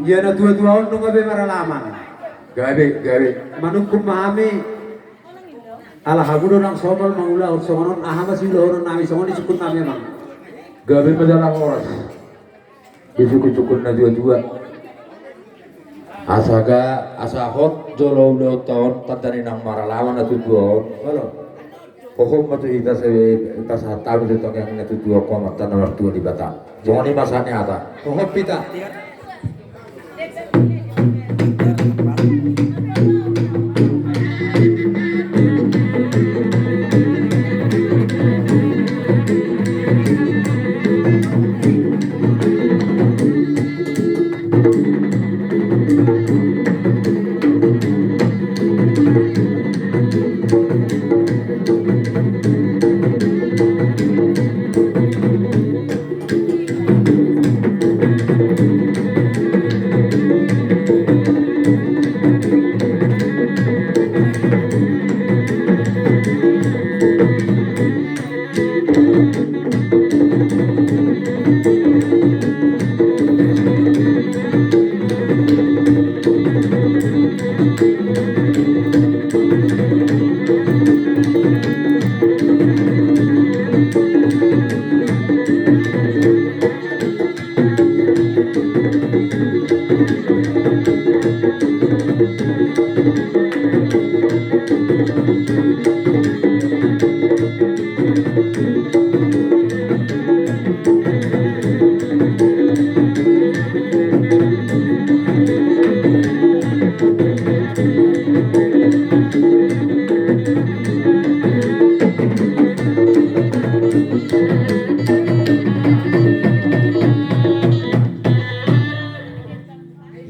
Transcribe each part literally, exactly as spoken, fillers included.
Ia na tua-tua on nunga be maralaman. Gabe, gabe. Manungkun ma hami. Ala hamu do nang somal mangulahon songon on, aha ma siulahonon nami, songon i sungkun nami, amang. Gabe ma jala horas. Disungkun-sungkun na tua-tua. Asa ga, asa hot jolo ulaonta on, tanda ni nang maralaman na tua-tua on. Olo. Hohom ma tu hita, sai pasahat hami tu tangiang na tua-tua on tu Amanta na martua Debata. Songon i ma sahat ni hata. Hohom hita.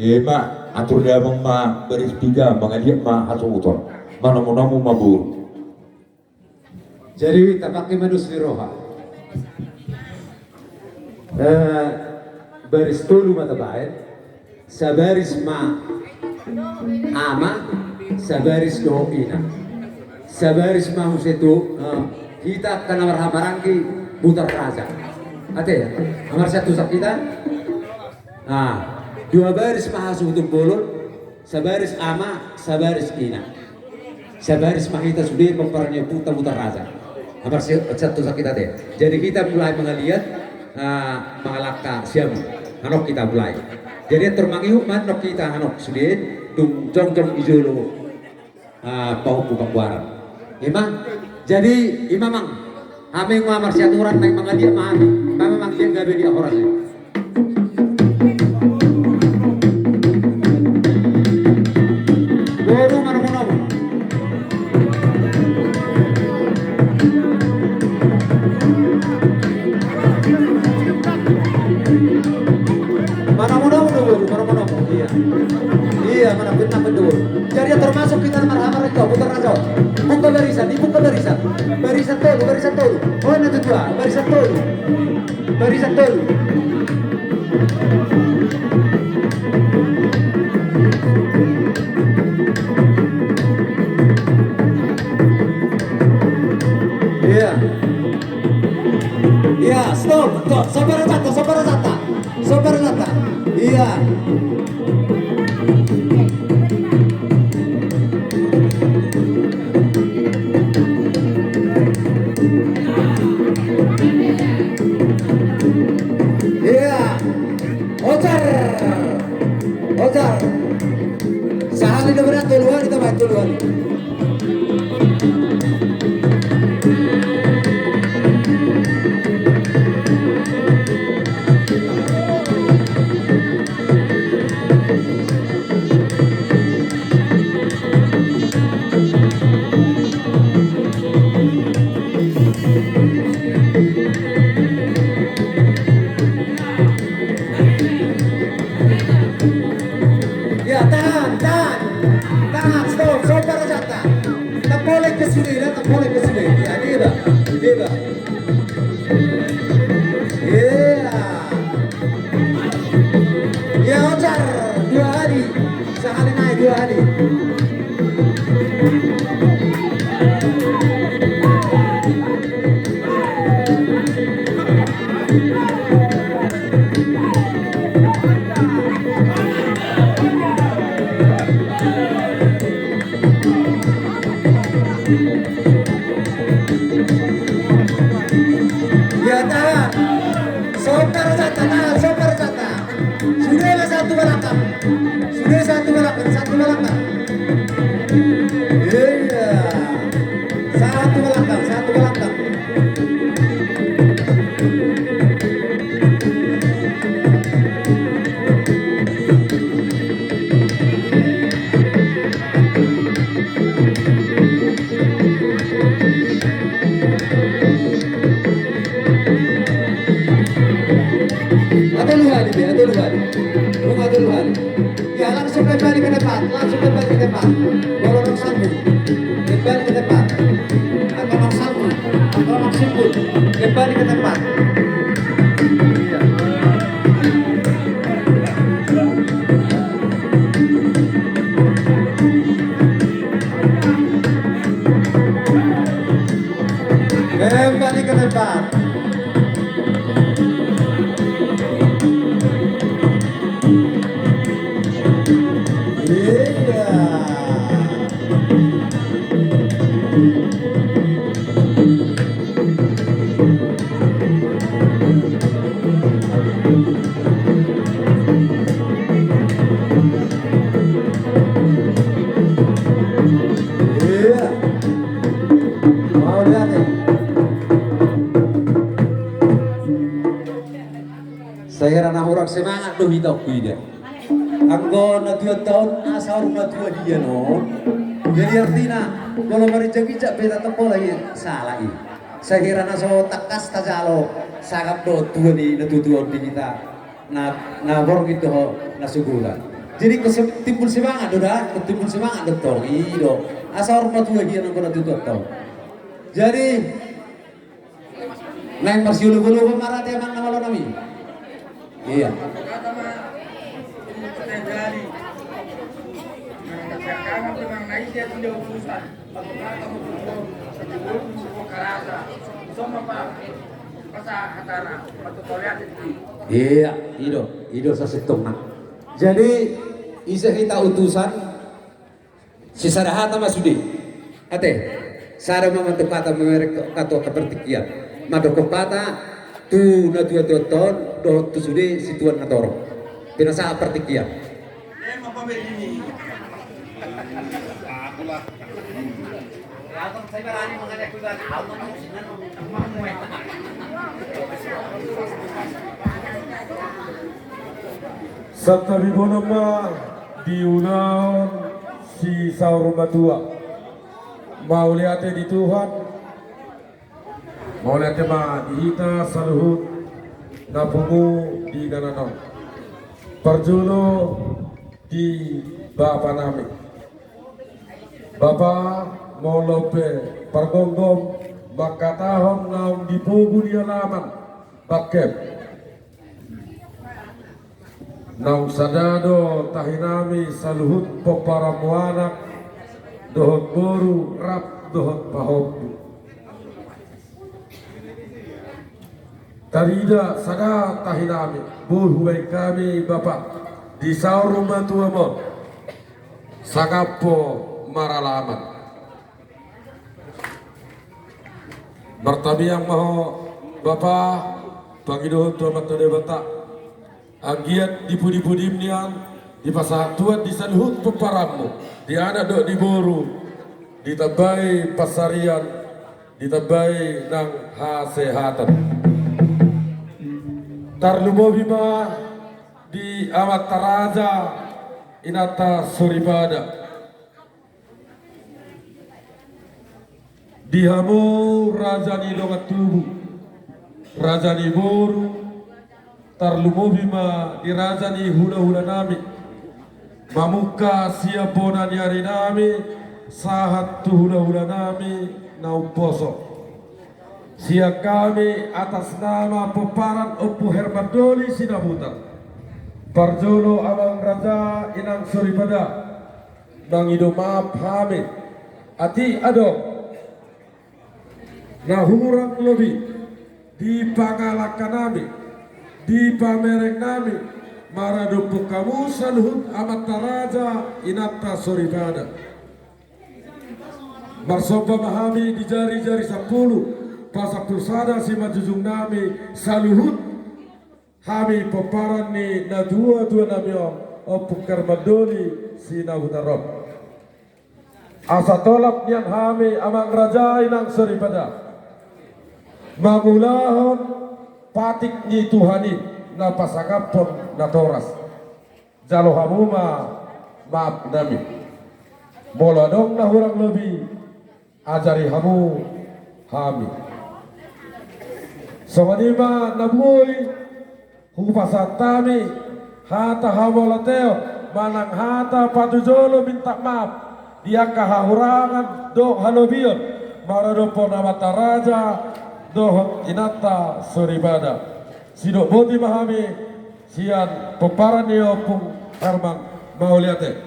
Ima, atur damang ma baris piga, mangaliat ma hasuhuton. Manomu-nomu ma boru. Jadi tapangke ma dos ni roha. Eh, baris tolu ma tabaen. Sabaris ma ama, sabaris dohot ina. Sabaris ma muse tu, eh, hita angka na marhahamaranggi Butar Raja. Ate, na marsiantusan hita? Ah, dua baris ma hasuhuton bolon, sabaris ama, sabaris ina. Sabaris ma hita sude pomparan ni ompunta Butar Raja. Na marsiantusan hita ate. Jadi hita mulai mangaliat, ah, mangalangka sian on. Annon hita mulai. Jadi annon mangihut ma annon hita annon sude, tung jongjong di jolo. Ah, pahompu panggoaran. Ima, jadi ima, amang. Hami nunga marsiaturan, naeng mangaliat ma hami. Ima, amang, liat gabe liat horas i. Boru, manomu-nomu. Manomu-nomu do boru, manomu-nomu. Iya. Iya, mana benar betul. Jadi yang termasuk hita na marhahamaranggi Butar Raja. Buka barisan, dibuka barisan. Barisan tolu, barisan tolu. Oh, na tutua, barisan tolu. Barisan tolu. Iya. Iya, stop. Stop. Sabar, sabar, sabar, sabar. Sabar, sabar. Iya. Iya. Ojar. Ojar. Sahali do berarti tolu hali, tambah tolu hali. Ya, tahan, tahan. Tahan, stop, stop, para jata. Tapolek ke sini, ya, tapolek ke sini. Ya, ini, Pak. Ini, Pak. Iya. Iya, ojar. Dua hali. Sahali naik dua hali. Ah, super jata. Sude ma satu balakang. Sude satu balakang, satu balakang. Iya. Satu balakang, satu balakang. Atau lu hadi, atau lu hadi. Lu atau lu hadi. Ya, langsung kembali ke depan, langsung kembali ke depan. Kalau orang sanggup, kembali ke depan. Atau orang sanggup, atau orang sanggup, kembali ke depan. Iya. Kembali ke tempat. Iya. Iya. Mauliate. Sai hera na hurang semangat do hita on, huida. Anggo na tua taon asa hurang na tua dia non. Jadi artina, molo marinjak-injak pe tatap pola i salah i. Sai hera na so tangkas tajalo sangap dohot tua ni na tua-tua on di hita. Na, na borngin dohot na sugula. Jadi, kos-, timbul semangat do da, timbul semangat do tong i do. Asa hurang na tua dia non anggo na tua taon. Jadi, naeng marsiolop-olopan ma rade amang na malo nami. Iya. Iya, i do, i do sasintongna. Jadi, ise hita utusan, sisada hata ma sude. Ate, sada ma mantuk hata mamereng hata partingkian. Mandok hata tu na tua-tua on, dohot tu sude situan na torop. Pinasahat partingkian. Santabi bonom ma di ulaon si saur matua. Mauliate di Tuhan. Mauliate ma di hita saluhut na pungu di inganan on. Parjolo di bapa nami. Bapa, molo pe pargomgom mangkatahon naung di pogu ni alaman bangkem. Naung sada do tahi nami saluhut pomparanmu anak dohot boru rap dohot pahompu. Tarida sada tahi nami, boi hubaen hami bapa di saur matua on. Sangap ho maralaman. Martamiang ma ho bapa, pangidohon tu Amanta Debata. Anggiat di pudi-pudim nian, dipasahat Tuhan di saluhut pomparanmu, di anak dohot di boru, ditambai pansarian, ditambai nang hasehatan. Tarlumobi ma di amanta raja, inanta soripada. Di hamu raja ni dongan tubu, raja ni boru, tarlumobi ma di raja ni hula-hula nami. Mamungka sian bona ni ari nami, sahat tu hula-hula nami na umposo. Sian hami atas nama pomparan Ompu Herman Doli Sinabutar. Parjolo amang raja inang soripada. Mangido maaf hami, atik adong na hurang lobi di pangalangka nami, di pamereng nami, maradophon hamu saluhut amanta raja, inanta soripada. Marsomba ma hami di jari-jari sampulu, pasampulu sada simanjujung nami saluhut. hami pomparan ni natuatua nami on, Ompung Herman Doli Sinabutar on. Asa tolap nian hami amang raja inang soripada mangulahon patik ni Tuhan i na pasangaphon natoras. Jalo hamu ma maaf nami. Molo adong na hurang lobi, ajari hamu hami. Songon i ma na boi hupasahat hami hata hamauliateon manang hata patujolo minta maaf di angka hahurangan dohot halobion maradophon amanta raja dohot inanta soripada. Sidok boti ma hami sian pomparan ni Ompung Herman, mauliate.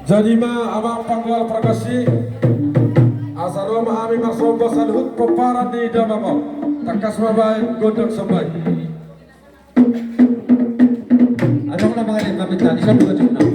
Jadi ma amang panggual pargonsi, asa ro ma hami marsomba saluhut pomparan ni damang on. Tangkas ma baen gondang somba i. Adong na mangalehon hami tadi, satu lagi, nah.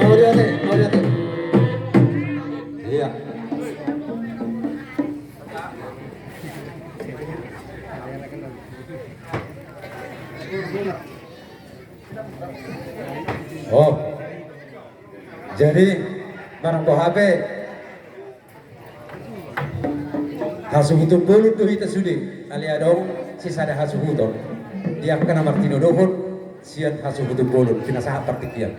Mauliate, mauliate. Ia. Oh. Jadi, barang boha pe, hasuhuton bolon do hita sude, alai adong sisada hasuhuton di angka na martinodohon sian hasuhuton bolon, pinasahat partingkian.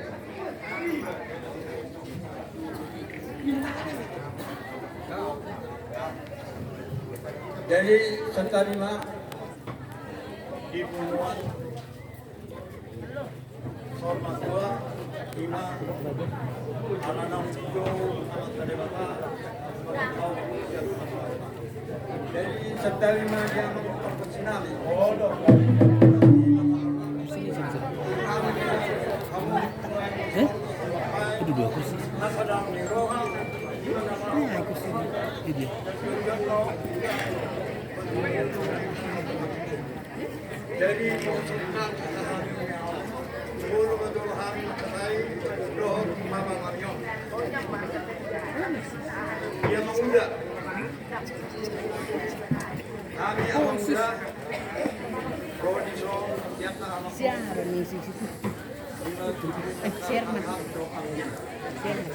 Jadi, santabi ma di punguan. Eh? Itu dua kursi. Nah, kursi. Ini dia. Jadi, molo ma jolo hami mangasai dohot mama hami on. Ia mangula. Hami mangula. Ro dison, ia mangula. Siapa nih, si situ? Eh, Sherman. Sherman.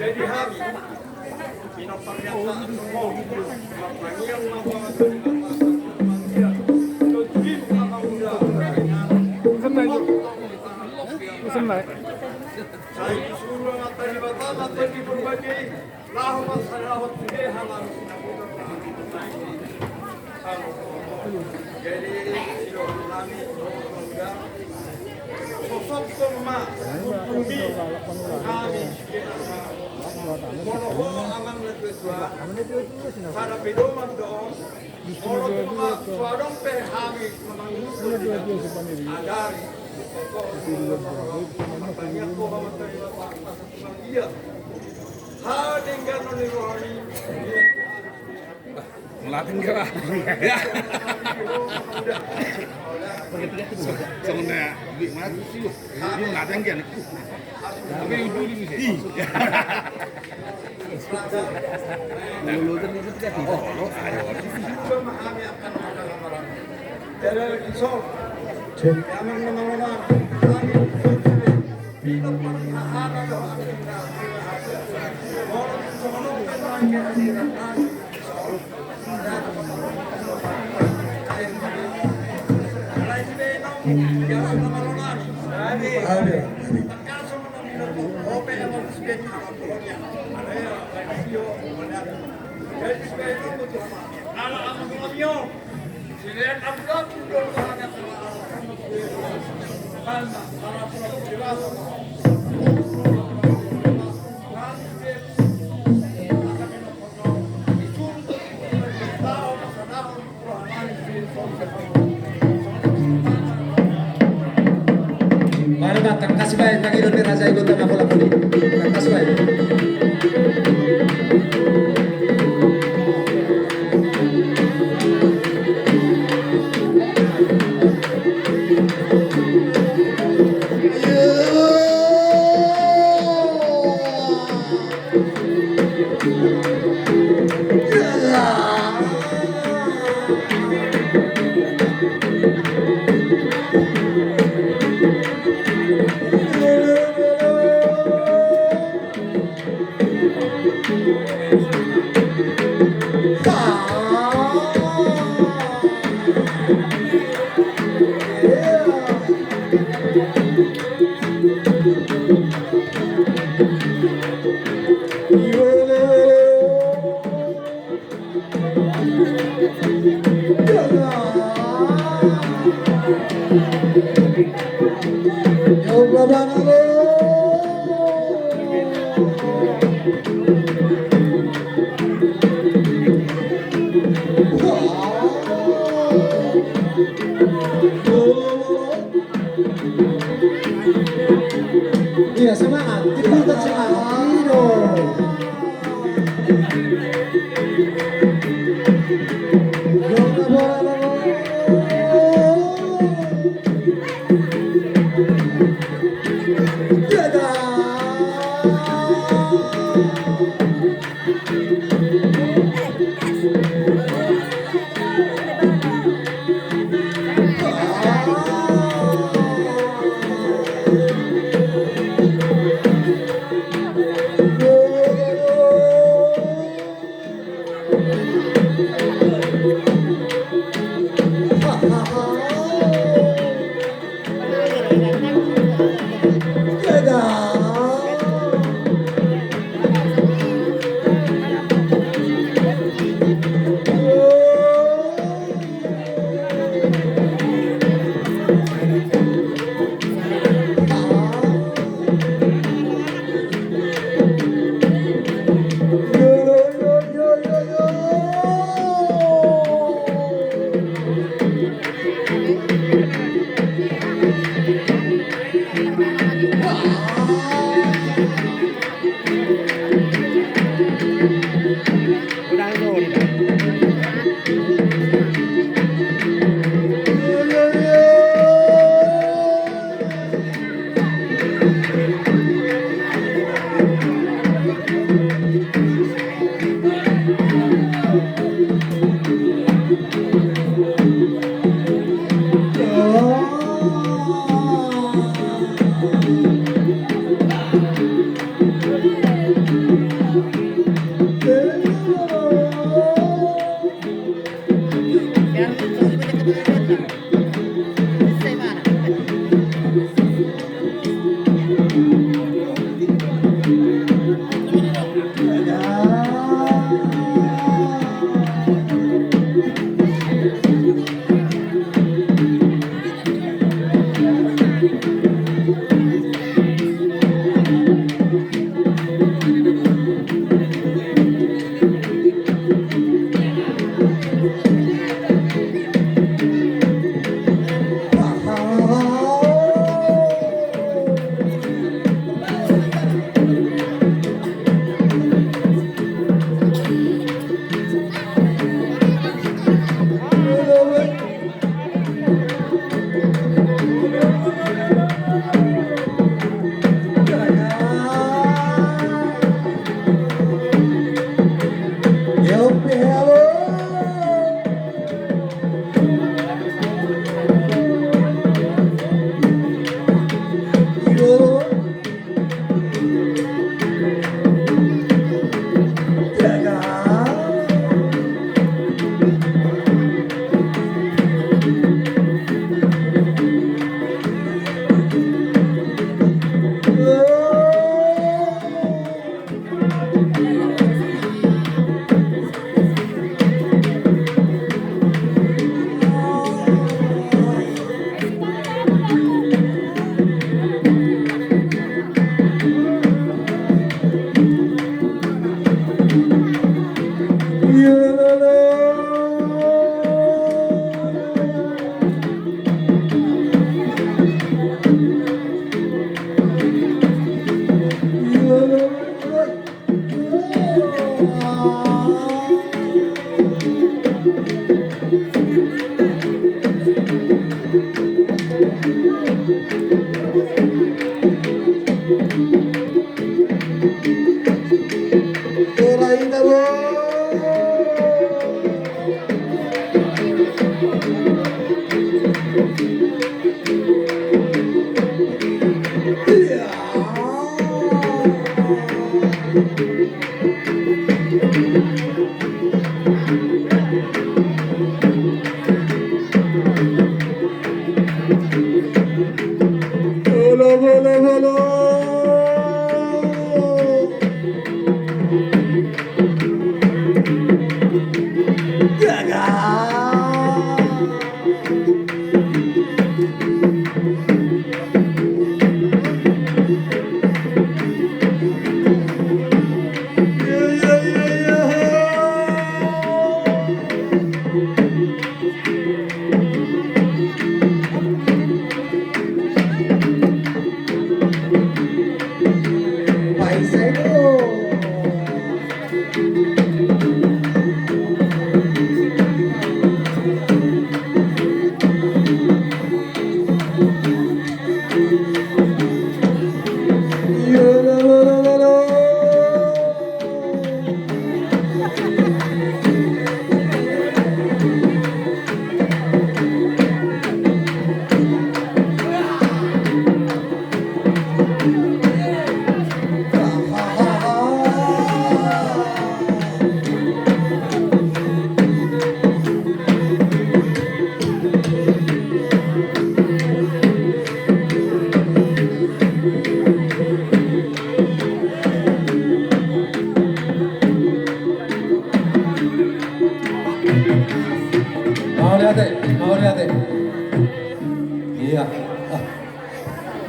Jadi hami Sai disuruh Amanta Debata ma tadi berbagi laho ma sada laho tu dia halal. Jadi sidok nami sosok ma hubungi kami. Molo ho amang na tua-tua, sada pedoman do. Molo tung so adong pe hami mangurupi, agari, ia ha denggan ni rohani. Melatih enggak, Pak? Ya. Sebenarnya, Bik, mana sih? Ini melatih enggak nih? Tapi ujung di sini. Aduh. Mari, Bang, tangkas baen, tagi do ni raja i, gota na pola puli. Tangkas baen. Iya, semangat. Kita semangat. Iya dong.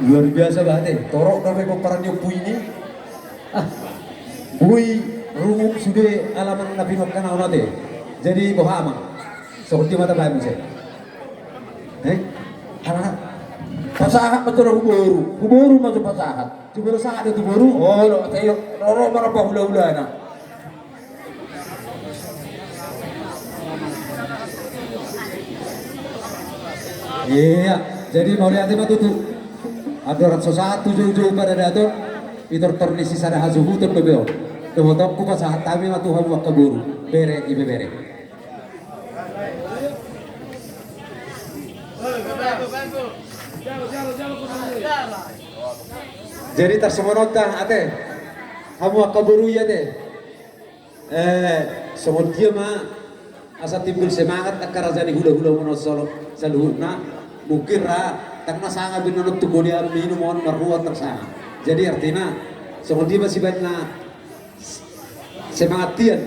Luar biasa bah ate, torop dope pomparan ni ompu i. Ah, boi rungu sude alaman na pinungka na on ate. Jadi boha amang, songon dia ma tabaen muse? Eh? Ala pasahat ma tu huboru, huboru ma tu pasahat. Tu boru sahat do tu boru. Olo, ate, io, roro ma na pahulahulana. Ia, jadi mauliate ma tutu. Andorang so sahat tu joujou paradaton, i tortor ni sisada hasuhuton dope on. Dohot on hupasahat hami ma tu hamu angka boru, bere, ibebere. Jadi tarsongon on da ate, hamu angka boru i ate. Eh, songon dia ma asa timbul semangat angka raja ni hulahula on saluhutna. Mungkin ra ndang na sanga be on tu golian minum on marhua tarsanga. Jadi artina songon dia ma sibaen na semangat tian.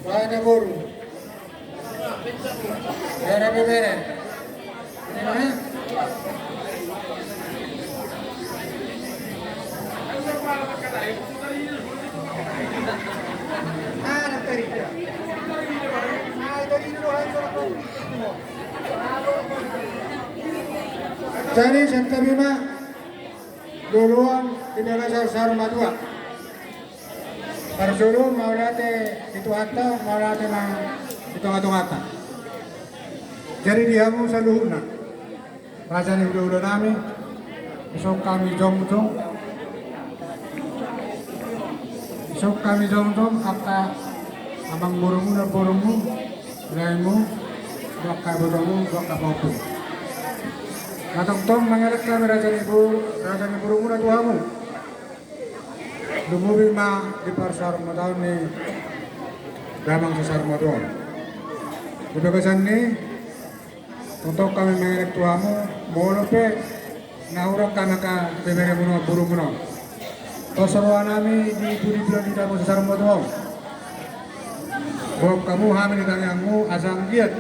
Baen na boru. Bere, bere, bere. Jadi santabi ma. Luluan di bagasan saur matua. Parjolo mauliate di Tuhanta, mauliate ma di tongatonganta. Jadi di hamu saluhutna, raja ni hulahula nami, dison hami jongjong, dison hami jongjong angka amangborumu, namborumu, laengmu, dohot angka ibotomu, dohot angka pahompu. Na tongtong mangelek hami raja ni bo-, raja ni borumuna tu hamu. Lumobi ma di parsaurmataon ni damang sasaurmatua on. Di bagasan ni i tongtong hami mangelek tu hamu, molo pe na hurang hami angka beberemuna, borumuna on. Tos roha nami di pudi pudi di damang sasaurmatua on. Boan hamu hami di tangiangmu asa anggiat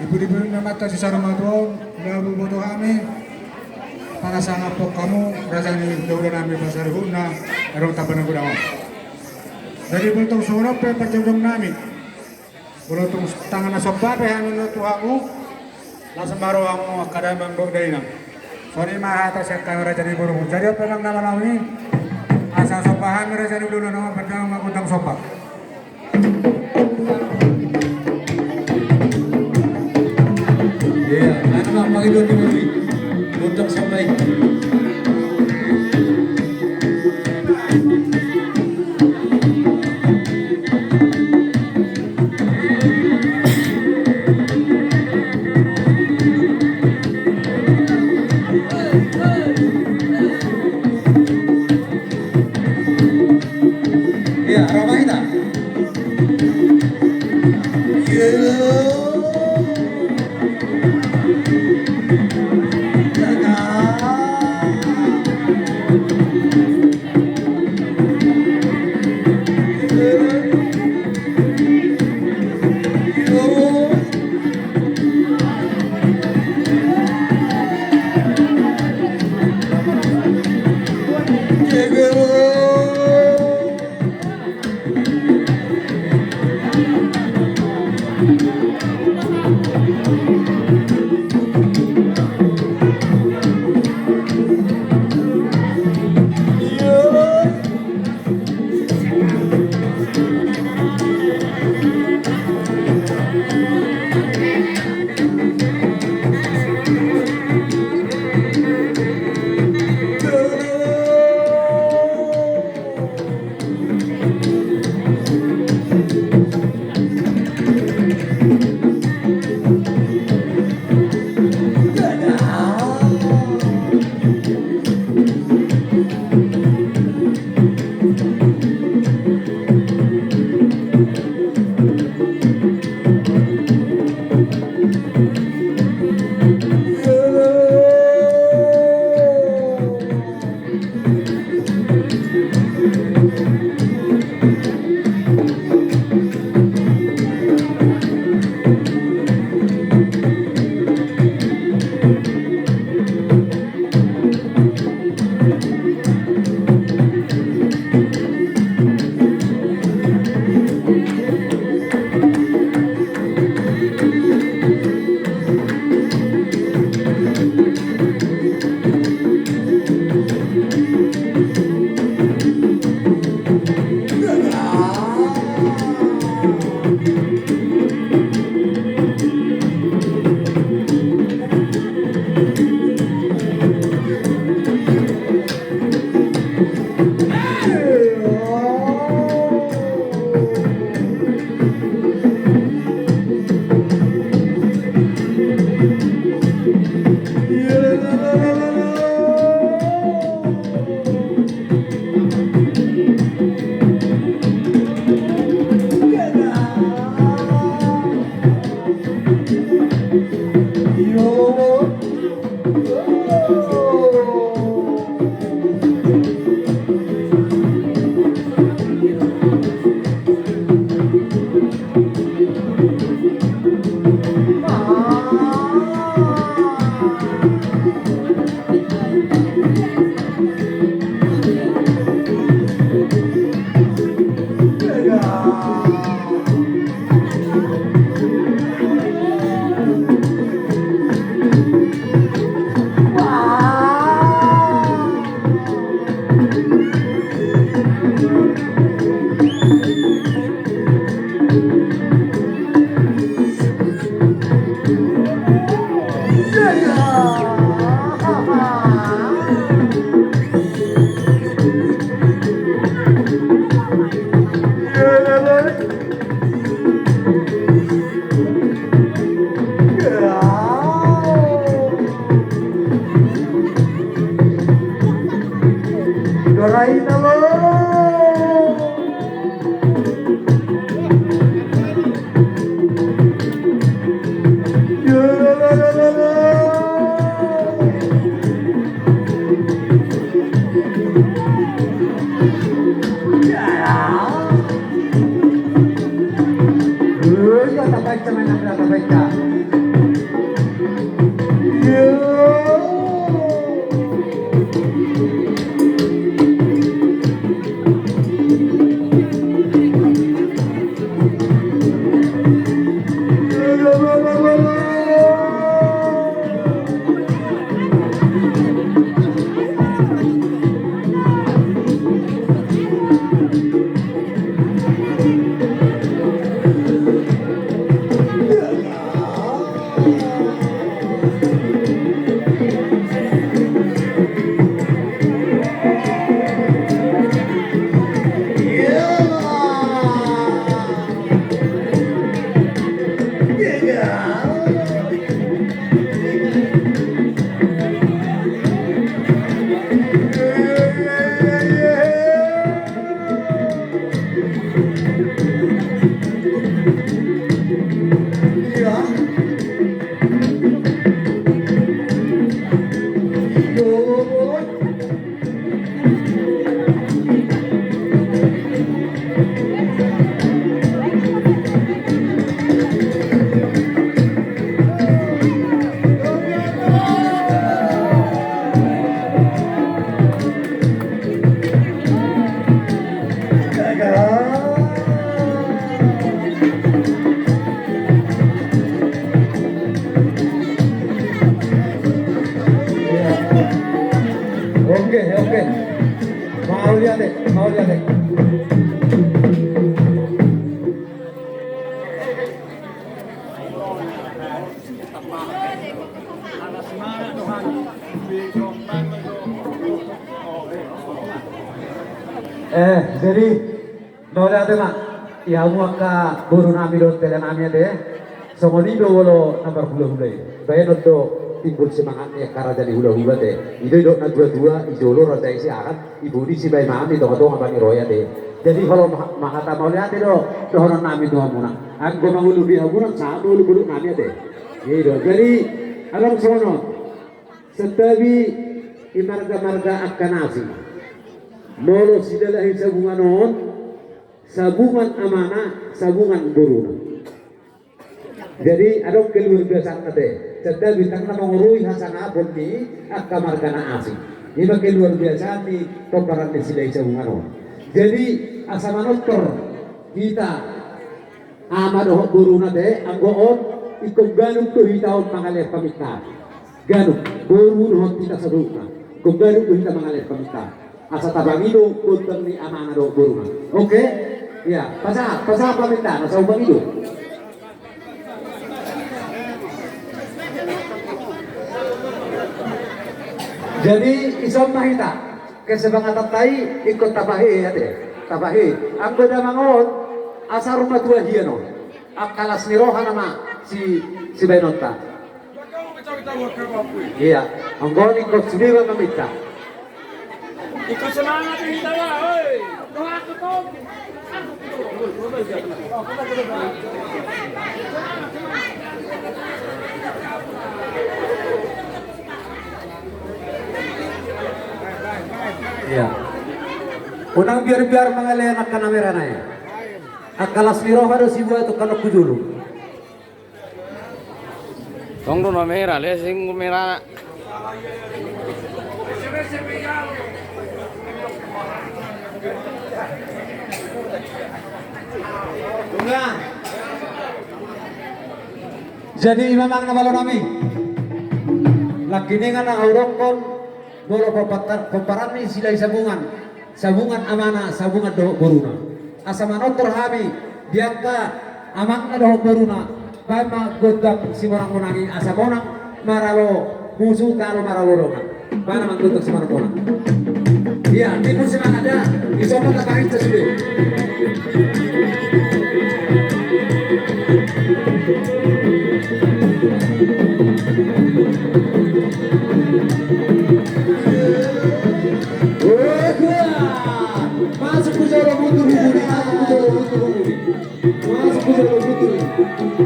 di pudi pudi ni amanta sasaurmatua on, laho boboto hami, pangasangapon hamu, raja ni hulahula nami, pasaruhutna, adong tamba na godang on. Jadi molo tung songon on pe parjongjongan nami. Molo tung tangan na somba pe hami tu hamu, langsung ma roha hamu angka damang dohot dainang. Songon i ma hata sian hami raja ni borumu. Jadi on pe amang na manaon i, asa somba hami raja ni borumu, na mangundang somba. Iya, anu ma pangidoan ni boru i. Gondang somba i. Iya, ro ma hita. Iya. Oke, oke. Mauliate, mauliate. Eh, jadi, mauliate ma. Ia, hamu angka boru nami dohot pela nami ate. Songon i do molo na marhulahula i. Baenon do timbul semangat ni angka raja ni hulahula ate. I do didok na tuatua, i jolo raja i siaran, i pudi sibaen nami tongatonga bani roya ate. Jadi, olo ma-, ma hata mauliate do dohonon nami tu hamuna. Anggo mangulupi hamuna, sahat do bolukboluk nami ate. I do. Jadi, adong songon on. Santabi i margamarga angka na asing. Molo sidalahi sabungan on, sabungan amana, sabungan boruna. Jadi, adong keluarbiasaan ate. Santabi tang na mangorui hasangapon ni angka marga na asing. I ma keluarbiasaan ni pomparan ni sidalahi sabungan on. Jadi, asa manortor hita ama dohot boruna ate, anggo on, ingkon ganup do hita on mangalean pamintaan. Ganup, boru dohot hita saluhutna. Ingkon ganup do hita mangalean pamintaan. Asa tapangido gondang ni amana dohot boruna. Oke? Ia, pasahat, pasahat pamintaan, asa hupangido. Jadi, ison ma hita. Kesemangatanta i ingkon tapahe ate. Tapahe. Anggo damang on, asa rumah tua hian on. Angka las ni roha nama si, sibaenonta. Ia, anggo on ingkon sude ma maminta. Ingkon semangat hita, oi. Ia. Unang biar-biar mangalean angka na merana i. Angka las ni roha do sibuat tu kanak kujulu. Tong do na mera, leheng mera. Jadi ima amang na malo nami. Lagi dengan na audongkon. Molo pomparan ni Silahi Sabungan, Sabungan amana, Sabungan dohot boruna. Asa manortor hami di angka amangna dohot boruna, baen ma gondang simonang-monang i asa monang maralo musu, talo maralo dongan. Baen ma gondang simonang-monang. Ia, timbul semangat da, isomot na parinta sude. Masuk ku jolo mundur hubuni, masuk ku jolo mundur hubuni. Masuk ku jolo mundur.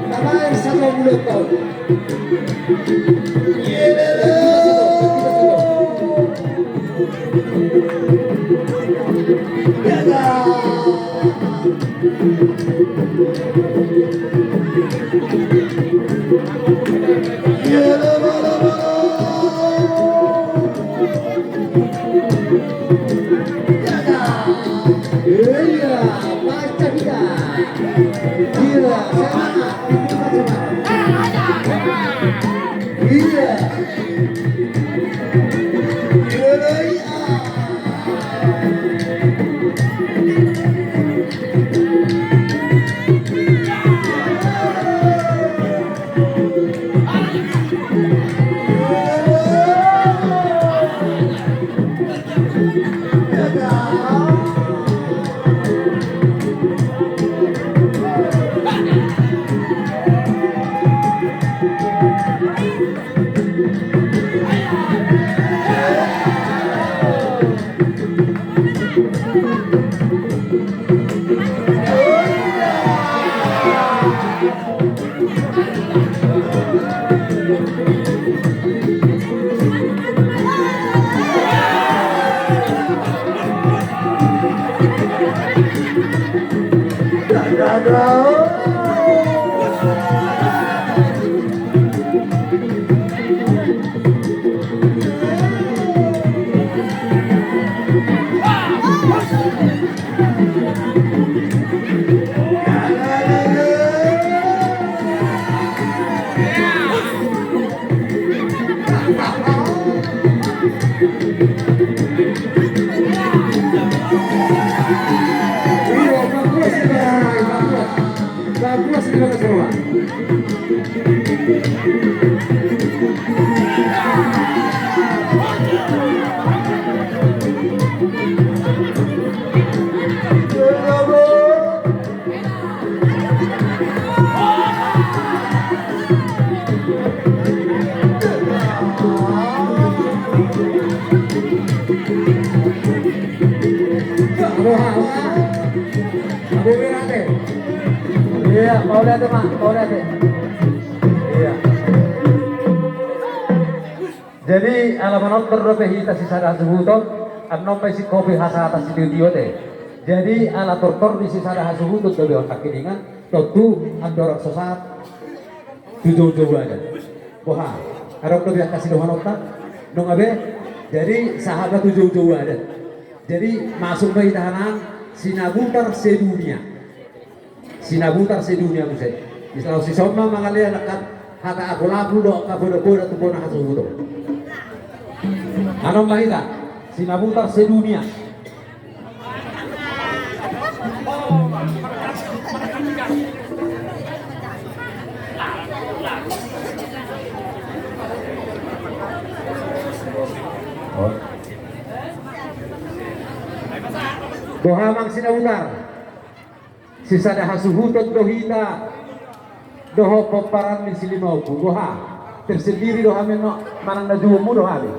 Tabayar sajo mulut kau. Ia, mauliate ma, mauliate. Ia. Jadi ala manortor dope hita sisada hasuhuton, annon ma isingkopi hasahatan sitio-tio te. Jadi ala tortor ni sisada hasuhuton dope on nangkiningan, tontu andorang so sahat tu joujou adat. Boha, adong dope angka sidohononta, nunga be, jadi sahat ma tu joujou adat. Jadi masuk ma hita hanan Sinabutar sedunia. Sinabutar sedunia muse. Islau sisomma mangalean angka hata apul-apul do angka poda-poda tu bona hasuhuton. Annon ma hita, Sinabutar sedunia. Boha amang Sinabutar. Sisada hasuhuton do hita dohot pomparan ni Silimaompu, boha? Tersendiri do hami annon, manang na juonmu do hami.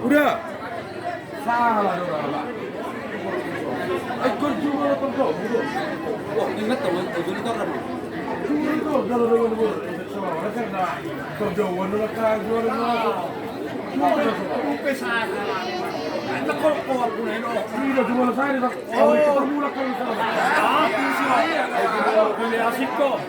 Udah. Salah dong, Pak. Eh, kau cuma nonton kau, gitu. Wah, ingat tau, itu juga kan. Cuma nonton, kalau dengan gua. Salah, kan, nah, terjauhan lah, kan, gua, nah. Cuma nonton. Sampai salah. Ada kau, kau, aku, nah, ini. Ini udah cuma saya, Pak. Oh. Kita mulai kan, salah. Ah, iya, iya. Asik kok.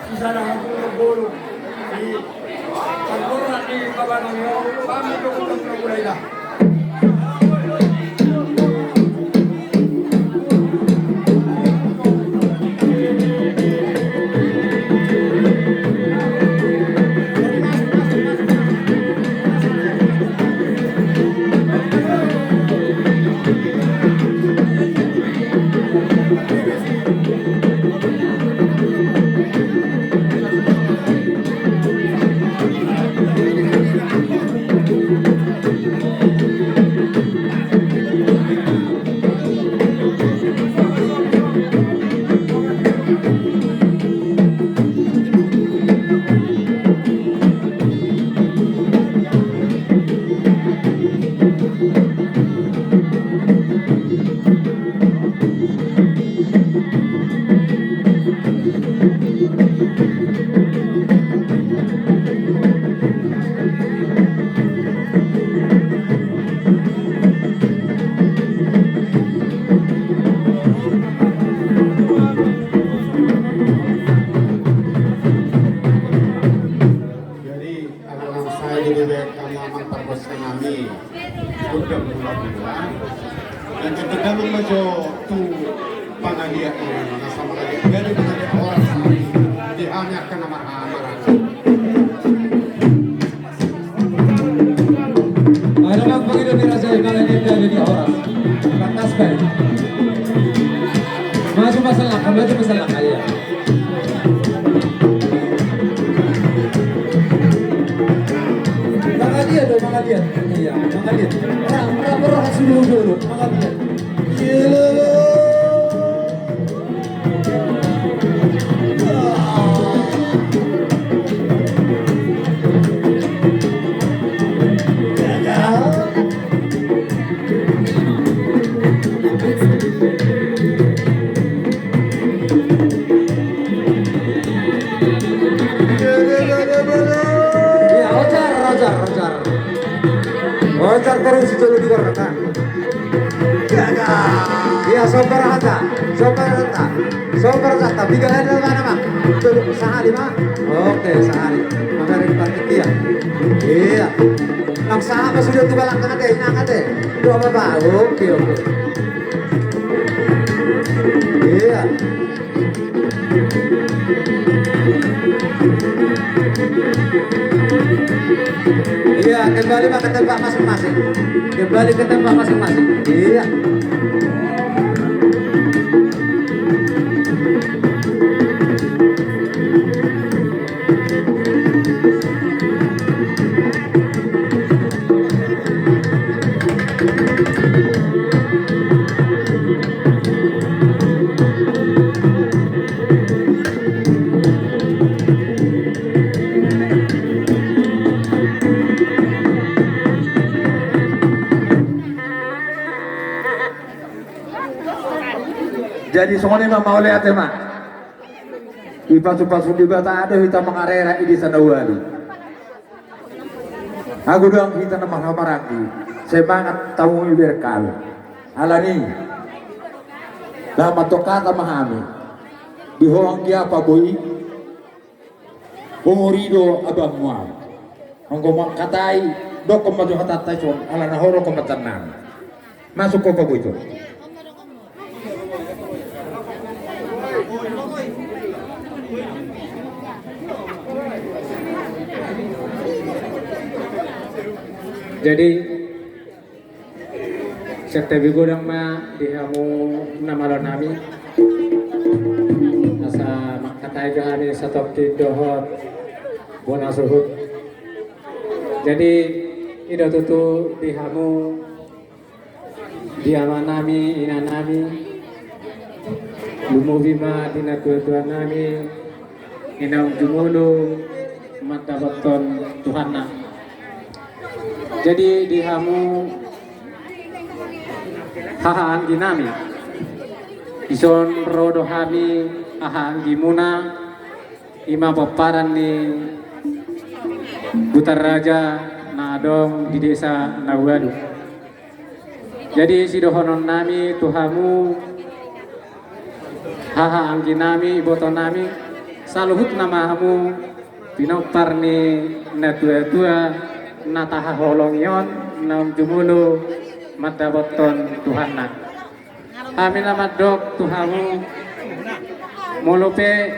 Sisada hamburu bolon. Di tangkorak di babanan yo, kami dukung dukung mulai dah. Jadi, anak-anak saya di bebek kamu aman parkos nami. Sudah mula-mula. Dan ketegalan majo tu pangadian ini, nasa mangadian. Jadi pangadian orang sama. Di hanya kena marah-marah. Ada bang begitu di rasa yang kalian ini ada di orang. Pantas kan? Maju masalah, maju masalah kalian. Mangaliat do, mangaliat. Iya, mangaliat. Ra, ra, ra, ra, sini dulu, mangaliat. Iya. Iya, ojar, ojar, ojar. Ojar terus itu lebih karena. Iya, super rata, super rata, super rata. Tiga hari mana, Bang? Tuh, sehari, Bang. Oke, sehari. Maka dari parkir dia. Iya. Nang saha ma sude tu balakang ate, inang ate. Dua bapa. Oke, oke. Iya. Iya, kembali ke tempat masing-masing. Kembali ke tempat masing-masing. Iya. Jadi songon i ma, mauliate ma. Dipasu-pasu Debata do hita mangarera i di sana ualu. Ago doang hita na marhahamaranggi, semangat tamu i berkal. Alani, na mantong hata ma hami. Di ho anggiat paboi, umur i do abangmu au. Anggo mangkatai, dokkon ma jo hatanta i son, ala na ho do komantan nami. Masuk ko paboito. Jadi, santabi godang ma di hamu na malo nami. Asa Ai hami satongkin dohot bona suhut. Jadi, i do tutu di hamu, di amanami, inanami, lumobi ma di natuatuanami, i naung jumolo mandapothon Tuhanna. Jadi, di hamu hahaangginami, dison ro do hami hahaanggimuna, i ma pomparan ni Butar Raja na adong di desa na ualu. Jadi, sidohononnami tu hamu hahaangginami, ibotonami, saluhutna ma hamu pinompar ni natuatua na tahaholongi on, naung jumolo mandapothon Tuhanna. Hami na mandok tu hamu, molo pe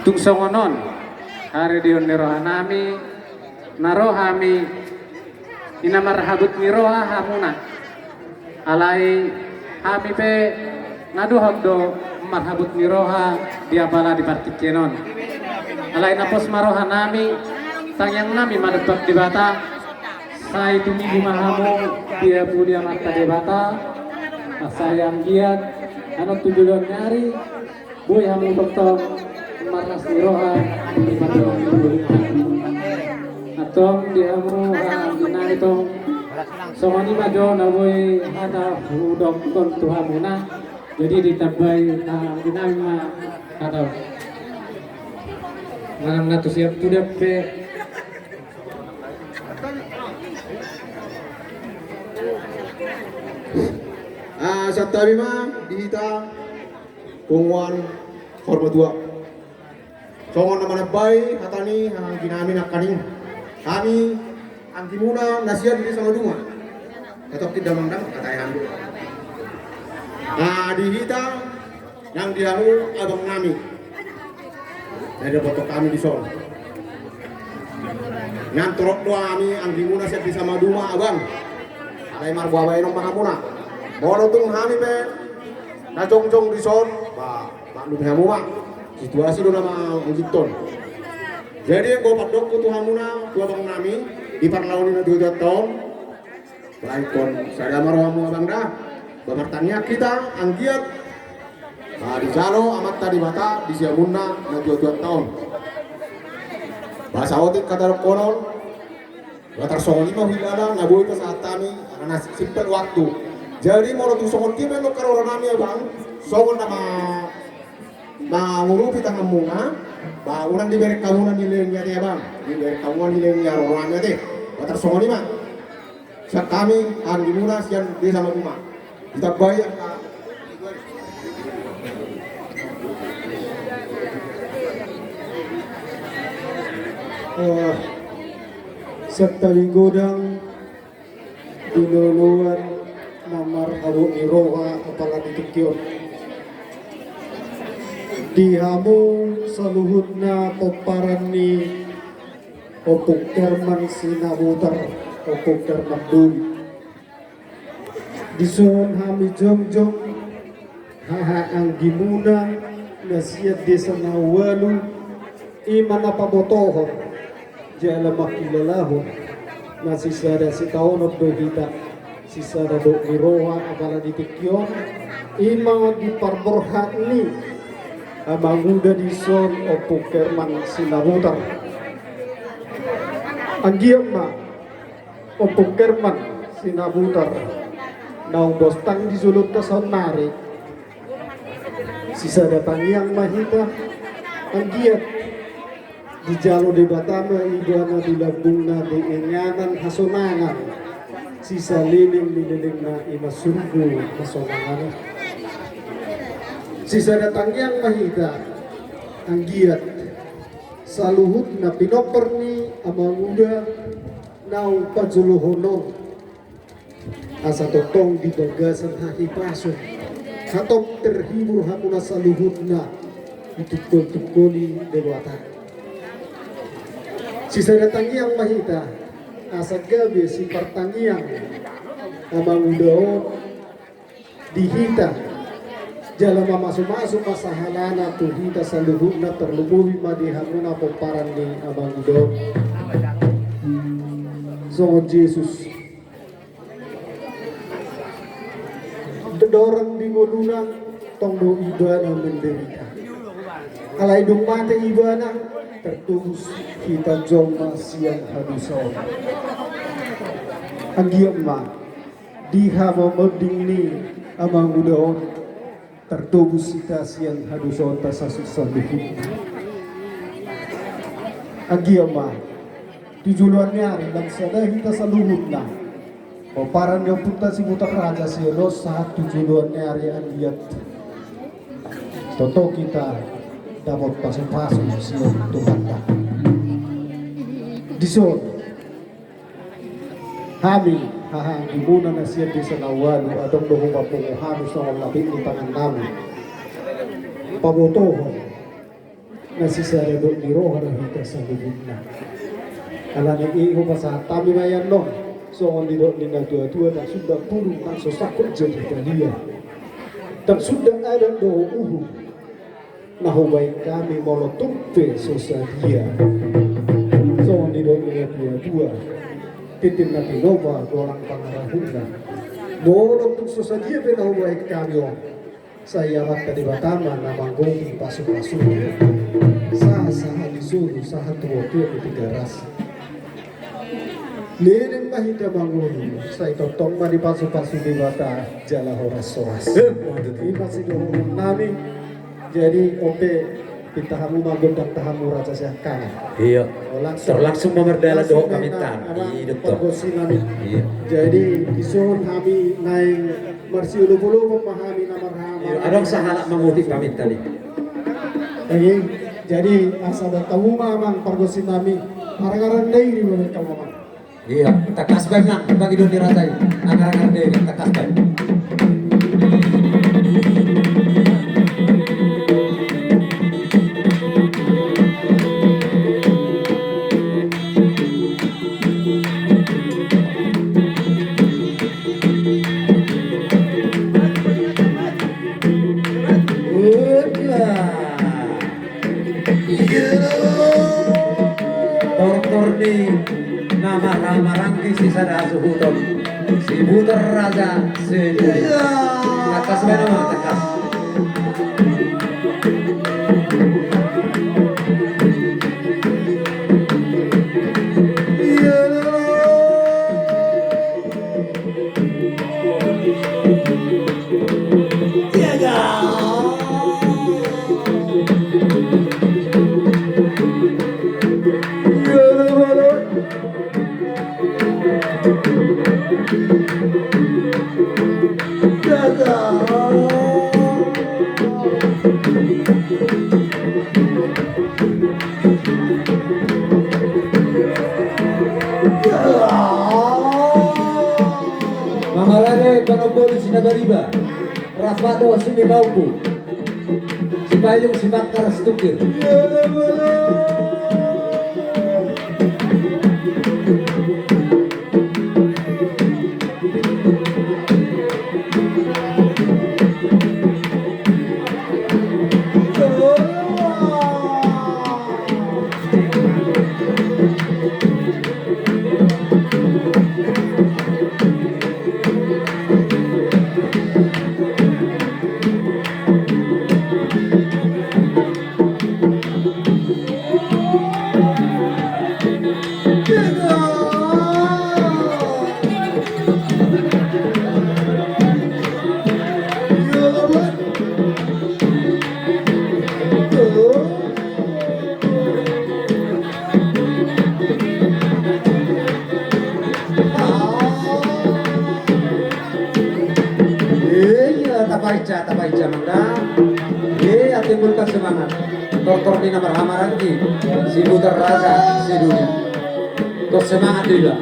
tung songon on haridion ni rohanami, na ro hami i na marhabut ni roha hamuna. Alai hami pe na dohot do marhabut ni roha di apala di partingkian on. Alai na pos ma rohanami, tangiangnami ma dompak Debata, sai tumibu ma hamu di ampudi Amanta Debata, sai anggiat annon tu joloan ni ari boi hamu tongtong marlas ni roha di partingkian. Antong di hamu hahaangginami tong, songon i ma jo na boi hata hudokkon tu hamuna. Jadi ditambai hahaangginami ma hata on. Manang na tu siap tudak pe. Ah, santabi ma di hita punguan parmatua. Songon na manambai hata ni hahaangginami nangkaning, hami anggimuna na sian di desa Maduma. Tatongkin damang-damang hata i hami. Ah, di hita nang di hamu abangnami. Na dapothon hami dison. Nian torop do hami anggimuna sian desa Maduma, abang. Alai marboa baenon ma hamuna. Molo tung hami pe na jongjong dison, ba, maklumi hamu ma. Situasi do na manggintong. Jadi, anggo pandokku tu hamuna, tu abangnami, di parlao ni natuatuanta on, baenon sada ma rohamu abang da. Ba martangiang hita, anggiat, ba dijalo Amanta Debata di siamunna natuatuanta on. Ba saotik hata dokkonon, ba tarsongon i ma huhilala na boi pasahat hami, karena singkat waktu. Jadi molo tung songon dia ma i do haroronami abang, songon nama mangurupi tanganmuna, ba unang diberek hamuna nilai ni ate abang, diberek hamuna nilai ni haroronami ate. Ba tarsongon i ma. Sian hami, anggimuna, sian desa Maduma. Ditambai angka. Eh, santabi godang di loloan na marhabot ni roha apala di tingki on. Di hamu saluhutna pomparan ni Ompung Herman Sinabutar, Ompung Herman Doli. Dison hami jongjong, hahaanggimuna na sian desa na ualu, i ma na pabotohon jala mangkilalahon na sisada sitaonon do hita, sisada dok ni roha apala di tingki on, i ma di parborhat ni amanguda dison Ompung Herman Sinabutar. Anggiat ma Ompung Herman Sinabutar naung bostang di jolonta saonnari. Sisada tangiang ma hita, anggiat dijalo Debata ma ibana di lambungna di inganan hasonangan, sisaleleng ni lelengna i ma surgo hasonangan. Sisada tangiang ma hita, anggiat saluhutna pinompar ni amanguda naung pajolohon on, asa tongtong di bagasan hahipason, hatop terhibur hamuna saluhutna, ditungkoltungkoli Debata. Sisada tangiang ma hita, asa gabe sipartangiang amanguda on di hita, Jala mamasumasu ma sahalana tu hita saluhutna, tarlumobi ma di hamuna pomparan ni amang uda on. Songon Jesus, dorang di ngoluna, tong do ibana menderita. Alai dung mate ibana, tartobus hita jolma sian hadosaon. Anggiat ma di hamamonding ni amang uda on, tartobus hita sian hadosaonta sasusah luhut. Anggiat ma tu joloan ni ari, lam sada hita saluhutna, pomparan ni ompunta Sibutar Raja, sian on sahat tu joloan ni ari, anggiat tongtong hita dapot pasupasu sian Tuhanta. Dison hami hahaanggimuna na sian desa na ualu, adong do hupapungu hami songon lapik ni tangannami, pabotohon na sisada dohot ni roha do hita saluhutna. Alani i hupasahat hami ma i annon, songon nidok ni natuatua, ndang suda purung na so sangkot jadi palia, ndang suda adat dohot uhum na hubahen hami molo tung pe so sadia. Songon nidok ni natuatua, tintin na tinopa gorang pangarahutna. Molo tung so sadia pe na hubahen hami on, sai Amanta Debata ma na manggohi pasupasuna, sahat sahat di solu, sahat tu bontean ni Tigaras. Leleng ma hita mangolu, sai tongtong ma dipasupasu Debata jala horashoras. Eh, mantap. I ma sidohononnami. Jadi on pe, pinta hamu ma gondang tahamu raja siangkangan. Iya. Langsung. Terlangsung ma mardalan dohot pamintaan. Iya, betul. Pargonsinami. Iya. Jadi dison hami naeng marsiolopolopon ma hami na marhahamaranggi. Iya, adong sahalak manguhut pamintaan i. Oke, jadi asa bahen hamu ma amang pargonsinami, arangaran dairi ma bahen hamu amang. Iya, tangkas bahen nang pangidoan ni raja i, arangaran dairi, tangkas bahen. Tortor ni na marhahamaranggi sisada hasuhuton, Sibutar Raja Sedunia. Tangkas bahen ma, tangkas. Mangalade panomboli sinabariba, rap do sumimauku, sipayung sipangkar situngkir. Iya, tapainsa, tapainsa, Amang da. Iya, timbulkan semangat. Tortor ni na marhahamaranggi, Sibutar Raja Sedunia. Tos semangat do iba.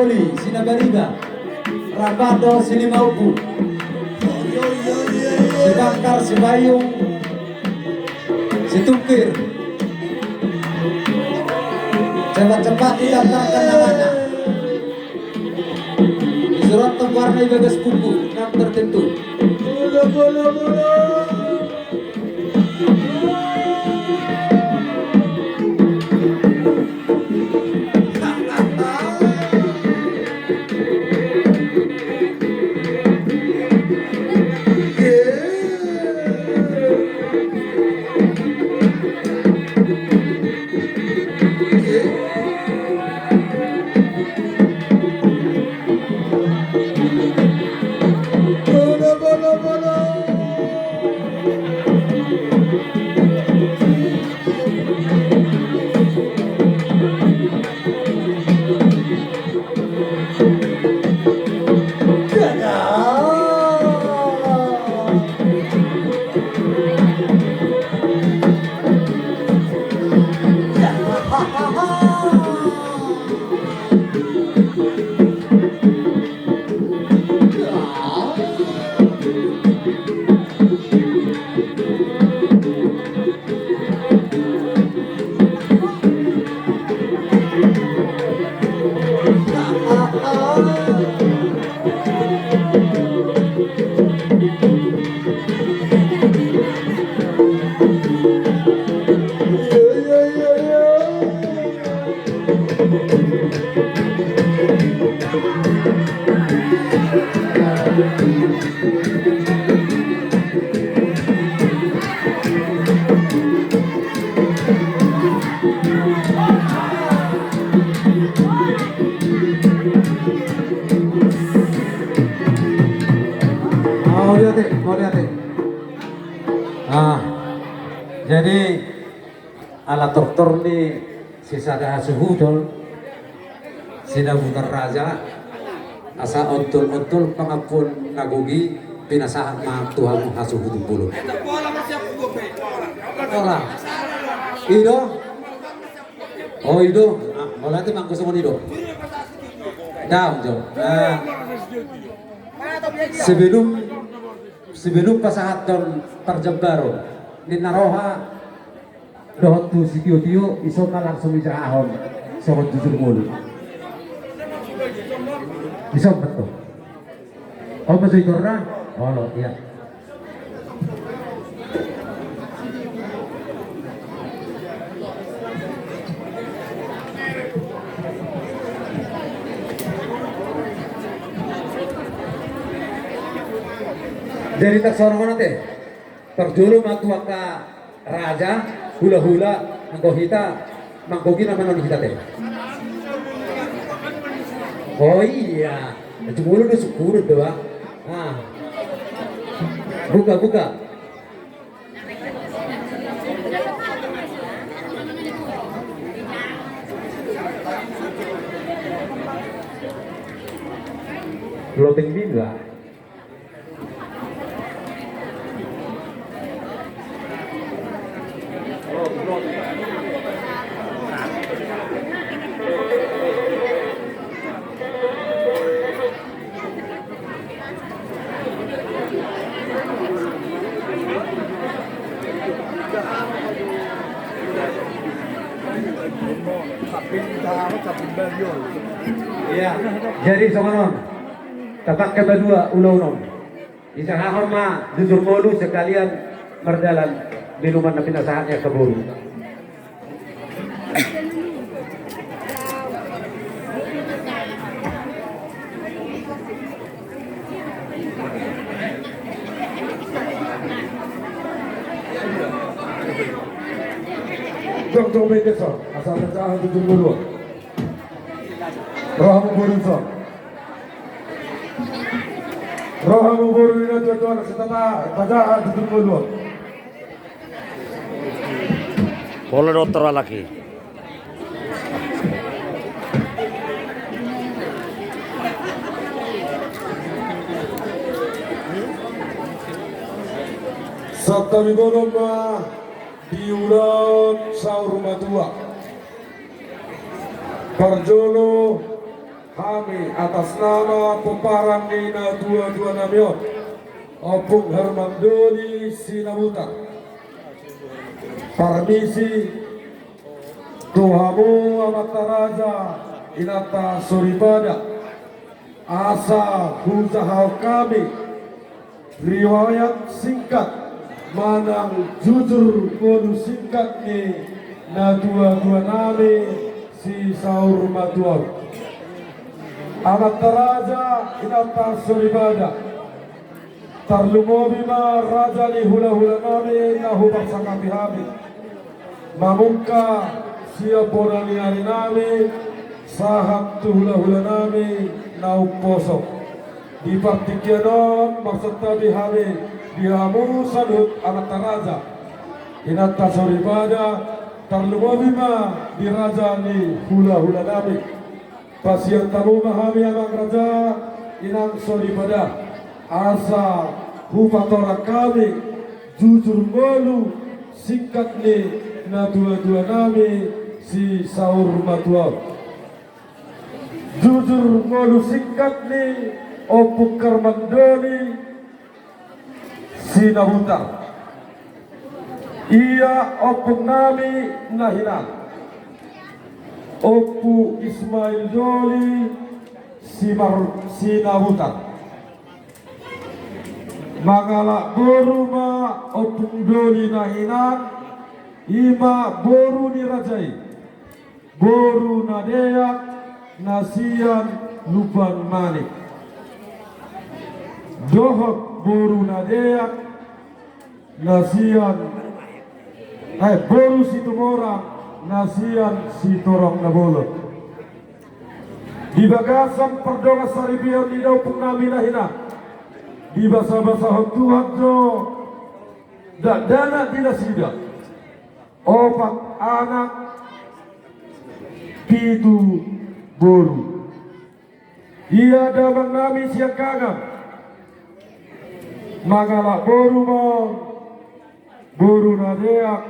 Sinabariba, rap do Silimaumbu, Sibangkar, Sipayung, Situngkir. Cepat-cepat didaftarkan namanya. Disurat tombol di bagas buku, enam tertentu. Mauliate, mauliate. Ah, jadi ala tortor ni sisada hasuhuton, sinabutan raja, asa ontol-ontol pangampuon na gogo, pinasahat ma tu hamu hasuhuton bolon. Ora. I do. Oh, i do. Ah, mauliate ma anggo songon i do. Daong jo. Ah. Sebelum, sebelum pasahathon parjambaron, ninna roha dohot tu sitiotio, ison ma langsung diserahon songon jujur ngolu. Ison ma tu. On ma jo itorna. Olo, ia. Jadi tak songon on ate. Parjolo ma tu angka raja, hula-hula, anggo hita, manggohi nama non hita te. Oh iya, cuma lu udah syukur doang. Ah. Buka, buka. Loteng bingga. Iya. Jadi songon on. Tapake ma dua ulaon on. Diserahon ma jujur ngolu sekalian mardalan minuman na pinasahat ni angka boru. Jong jong bete so, asal pecah jujur ngolu. Rohamu boru so. Rohamu boru ni natuatua na sitata pajaha di tumbu dua. Bola dohot halak i. Santabi bolon ma di ulaon saur matua. Parjolo Hami atas nama pomparan ni natuatua nami on, Ompung Herman Doli Sinabutar, parmisi tu hamu amanta raja, inanta soripada, asa hujahahon hami riwayat singkat manang jujur ngolu singkat ni natuatua nami si Saur Matua on. Amanta raja, inanta soripada, tarlumobi ma raja ni hulahula nami na huparsangapi hami. Mamungka sian bona ni ari nami sahat tu hulahula nami na umposo. Di partingkian on marsantabi hami di hamu saluhut amanta raja, inanta soripada, tarlumobi ma di raja ni hulahula nami. Pasian hamu ma hami amang raja, inang soripada, asa hupatorang hami jujur ngolu singkat ni natuatua nami si Saur Matua on. Jujur ngolu singkat ni Ompung Herman Doli Sinabutar. Ia ompung nami na hinan, Ompu Ismail Doli Simar-, Sinabutar. Mangalap boru ma Ompung Doli na hinan, i ma boru ni raja i, boru na deak na sian Lumban Manik, dohot boru na deak na sian, eh, boru Situmorang na sian Sitorang Nabolon. Di bagasan pardongansaripeon ni da ompung nami na hinan, dibasabasahon Tuhan do dakdanak di nasida opat anak, pitu boru. Ia damang nami Siangkangan mangalap boru ma on, boru na deak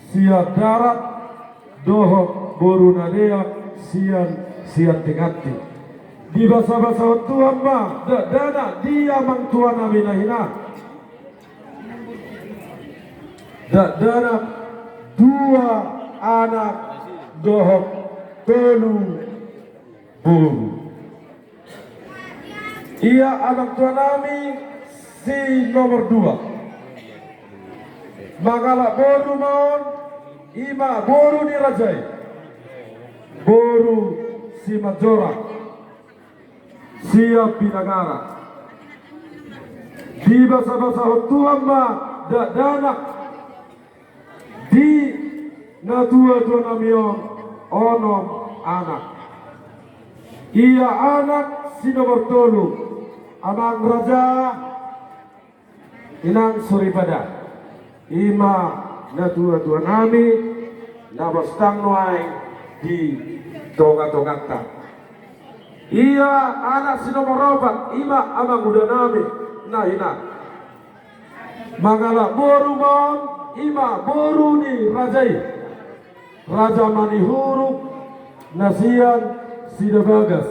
sian darat dohot boru na deak sian Siantik Antik. Dibasabasahon Tuhan ma dakdanak di amang tua nami na hinan. Dakdanak dua anak dohot tolu boru. Ia amang tua nami si nomor dua mangalap boru ma on, i ma boru ni raja i, boru Simanjorang sian Binagara. Dibasabasahon Tuhan ma dakdanak di natuatua nami on onom anak. Ia anak si nomor tolu, amang raja, inang soripada, i ma natuatua nami na bostang nuaeng di tongatonganta. Ia anak si nomor opat, i ma amanguda nami na hinan. Mangalap boru ma on, i ma boru ni raja i, Raja Manihuruk na sian Sidabagas.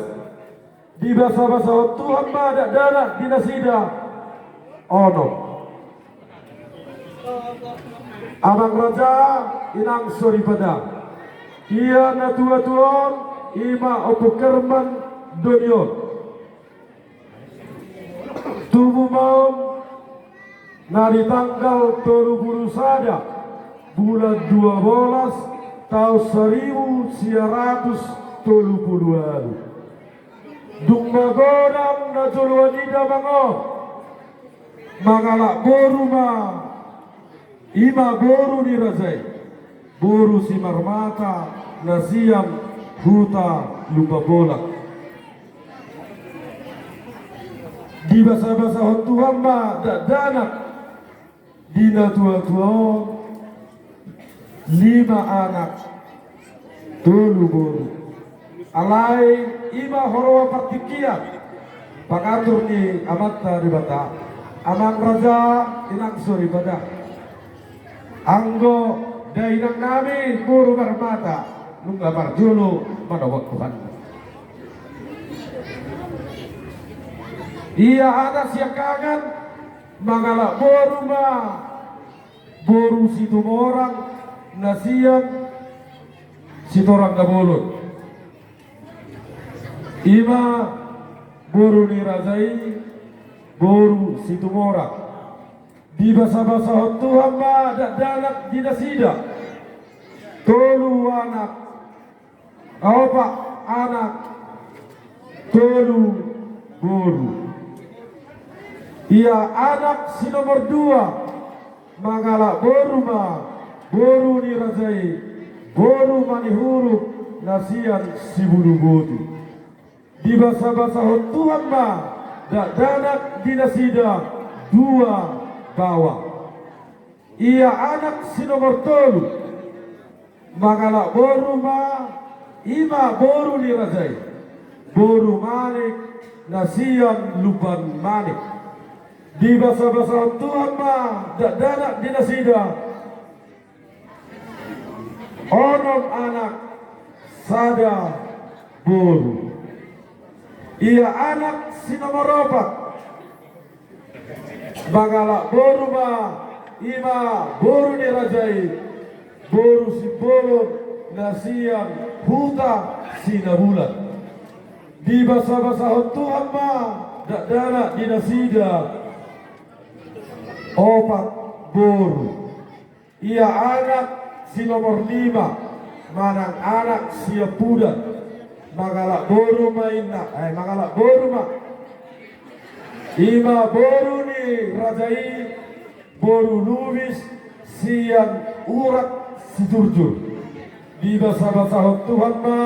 Dibasabasahon Tuhan ma dakdanak di nasida onom. Amang raja, inang soripada, ia natuatua on, i ma Ompu Herman Doli on, tubu ma on na di tanggal tolu pulu sada bulan dua bolas taon saribu sia ratus tolu pulu ualu. Dung magodang na joloan i damang on mangalap boru ma, i ma boru ni raja i, boru Simarmata na sian huta Lumban Bolak. Dibasabasahon Tuhan ma dakdanak di natuatua on lima anak, tolu boru. Alai i ma huroha partingkian pangatur ni Amanta Debata. Amang raja, inang soripada, anggo dainang nami boru Marmata nunga parjolo manobang Tuhan. Ia anak siangkangan mangalap boru ma boru Situmorang na sian Sitorang Nabolon. I ma boru ni raja i, boru Situmorang. Dibasabasahon Tuhan ma dakdanak di nasida tolu anak, opat anak, tolu boru. Ia anak si nomor dua mangalap boru ma boru ni raja i, boru Manihuruk na sian Sibuluboti. Dibasabasahon Tuhan ma dakdanak di nasida dua baoa. Ia anak si nomor tolu mangalap boru ma, i ma boru ni raja i, boru Manik na sian Lumban Manik. Dibasabasahon Tuhan ma dakdanak di nasida onom anak, sada boru. Ia anak si nomor opat mangalap boru ma, i ma boru ni raja i, boru Simbolon na sian huta Sinabulan. Dibasabasahon Tuhan ma dakdanak di nasida opat boru. Ia anak si nomor lima manang anak siampudan mangalap boru ma inna, eh, mangalap boru ma, i ma boru ni raja i, boru Lubis sian Urak Siturjur. Dibasabasahon Tuhan ma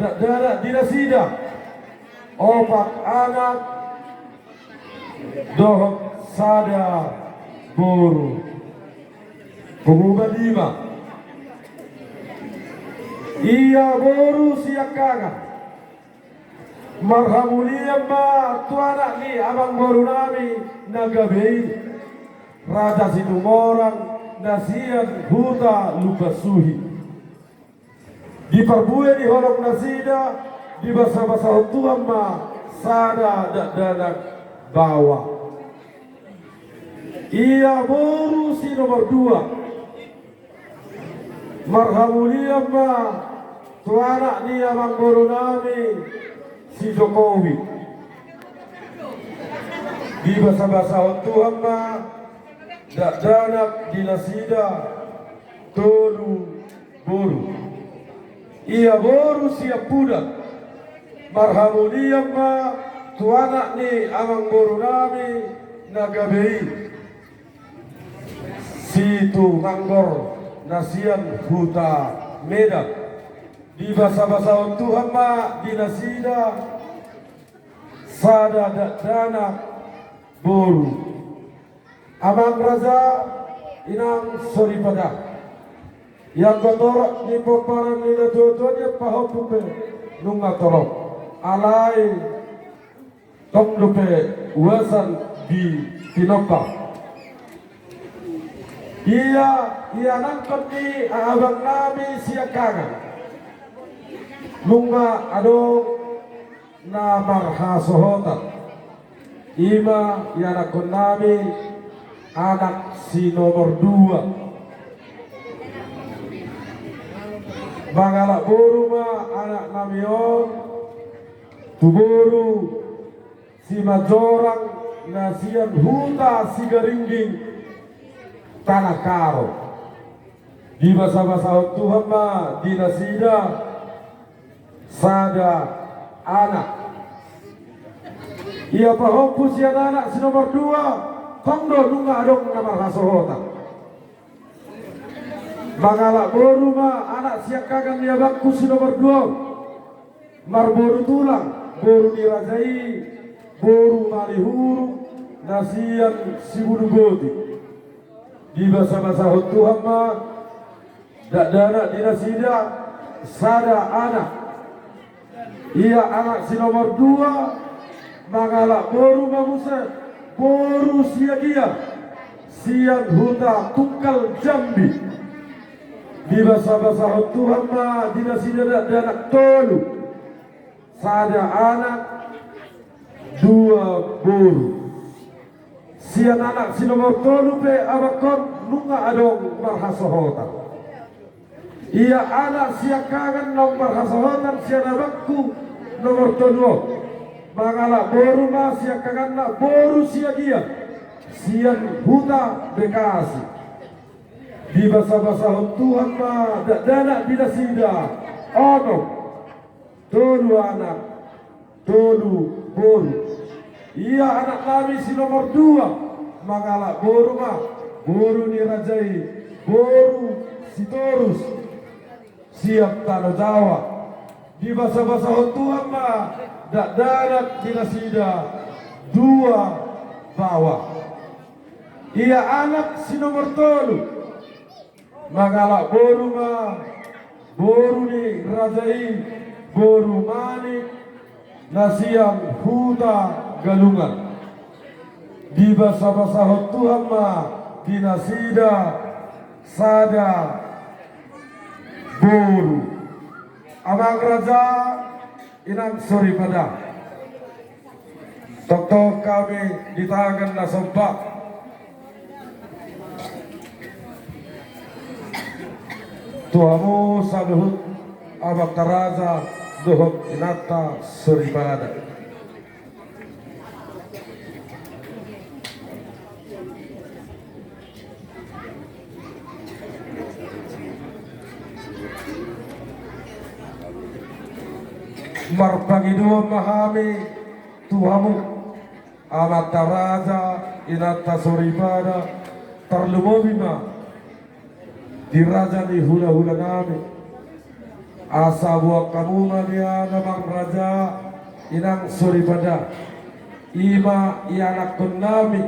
dakdanak di nasida opat anak dohot sada boru. Pungu ma lima. Ia boru siangkangan, marhamulian ma tu anak ni amangboru nami na gabe i, Raja Situmorang na sian huta Lumban Suhi. Di parbue ni holong nasida, dibasabasahon Tuhan ma sada dakdanak baoa. Ia boru si nomor dua, marhamulian ma tu anak ni amangboru nami si Jokowi. Dibasabasahon Tuhan ma dakdanak di nasida tolu boru. Ia boru siampudan, marhamulian ma tu anak ni amangboru nami na gabe i, si Tumanggor na sian huta Medan. Dibasabasahon Tuhan ma di nasida sada dakdanak boru. Amang raja, inang soripada, ianggo torop ni pomparan ni natuatua, dia pahompu pe nunga torop. Alai tong dope uasan di tinopa. Ia ianakhon ni abang nami siangkangan, nunga adong na marhasohotan. I ma ianakhon nami anak si nomor dua. Mangalap boru ma anak nami on tu boru Simanjorang na sian huta Sigaringging, Tanah Karo. Dibasabasahon Tuhan ma di nasida sada anak. Ia pahompu sian anak si nomor dua, tong do nunga adong na marhasohotan. Mangalap boru ma anak siangkangan ni abangku si nomor dua on, marboru tulang, boru ni raja i, boru Manihuruk na sian Sibuluboti. Dibasabasahon Tuhan ma dakdanak di nasida sada anak. Ia anak si nomor dua mangalap boru ma muse, boru Siagian sian huta Tungkal, Jambi. Dibasabasahon Tuhan ma di nasida dakdanak tolu, sada anak, dua boru. Sian anak si nomor tolu pe abangkon nunga adong marhasohotan. Ia anak siangkangan naung marhasohotan sian abangku nomor tolu on. Mangalap boru ma siangkanganna boru Siagian sian huta Bekasi. Dibasabasahon Tuhan ma dakdanak di nasida onom, tolu anak, tolu boru. Ia anaknami si nomor dua mangalap boru ma, boru ni raja i, boru Sitorus sian Tano Jawa. Dibasabasahon Tuhan ma dakdanak di nasida dua baoa. Ia anak si nomor tolu mangalap boru ma, boru ni raja i, boru Manik, na sian huta Galungan. Dibasabasahon Tuhan ma di nasida sada boru. Amang raja, inang soripada. Tongtong hami di tangan na somba tu hamu saluhut amanta raja dohot inanta soripada. Marpangidoan ma hami tu hamu amanta raja, inanta soripada, tarlumobi ma di raja ni hulahulanami. Asa boan hamu ma nian amang raja, inang soripada, i ma ianakkonnami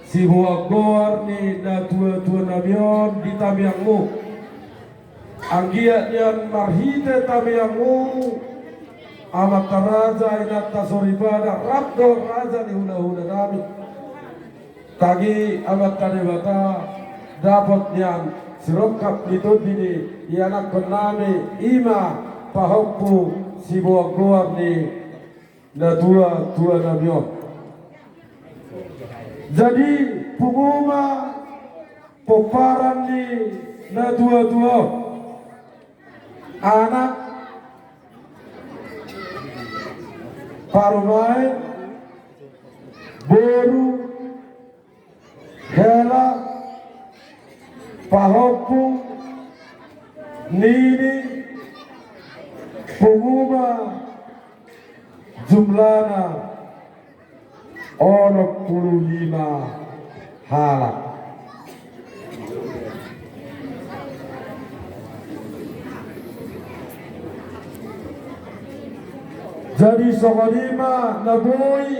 siboan goar ni natuatuanami on di tangiangmu. Anggiat nian marhite tangiangmu, amanta raja, inanta soripada, rap dohot raja ni hulahulanami, tangi Amanta Debata, dapot nian sirongkap ni tondi ni ianakkonnami, i ma pahompu siboan goar ni natuatuanami on. Jadi, pungu ma pomparan ni natuatua on. Anak, parumaen, boru, hela, pahompu, nini, pungu ma jumlana onom pulu lima halak. Jadi songon i ma na boi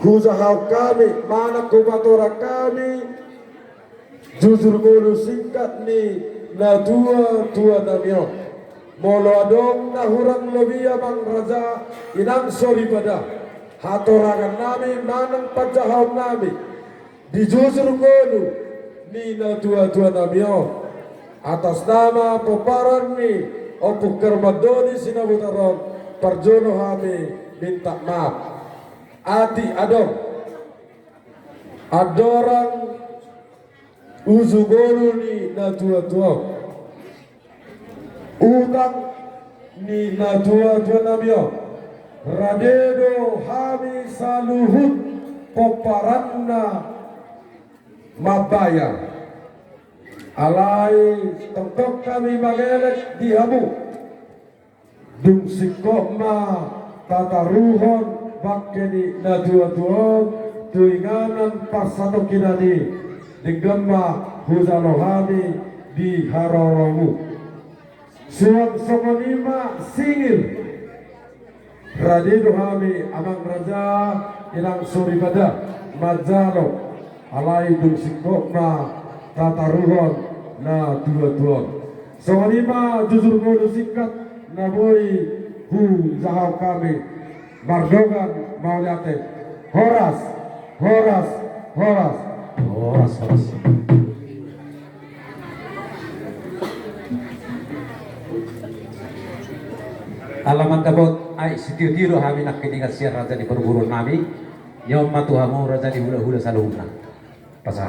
hujahahon hami manang hupatorang hami jujur ngolu singkat ni natuatuanami on. Molo adong na hurang lobi, amang raja, inang soripada, hatorangannami manang panjahaonnami di jujur ngolu ni natuatuanami on, atas nama pomparan ni Ompu Herman Doli Sinabutar on, parjolo hami minta maaf. Atik adong andorang uju ngolu ni natuatua on, utang ni natuatuanami on, rade do hami saluhut pomparanna mambayar. Alai tongtong hami mangelek di hamu, dung singkop ma tataruhon bangke ni natuatua on tu inganan parsatongkinan i, denggan ma hujalo hami di haroromu. Suang songon i ma singir. Rade do hami, amang raja, inang soripada, manjalo, alai dung singkop ma tataruhon natuatua on. Songon i ma jujur ngolu singkat na boi hujahahon hami. Mardongan mauliate. Horas, horas, horas. Horas, horas. Ala mandapot Ai sitio-tio do hami nangkiningan sian raja ni parboruon nami. Ia on ma tu hamu raja ni hula-hula saluhutna.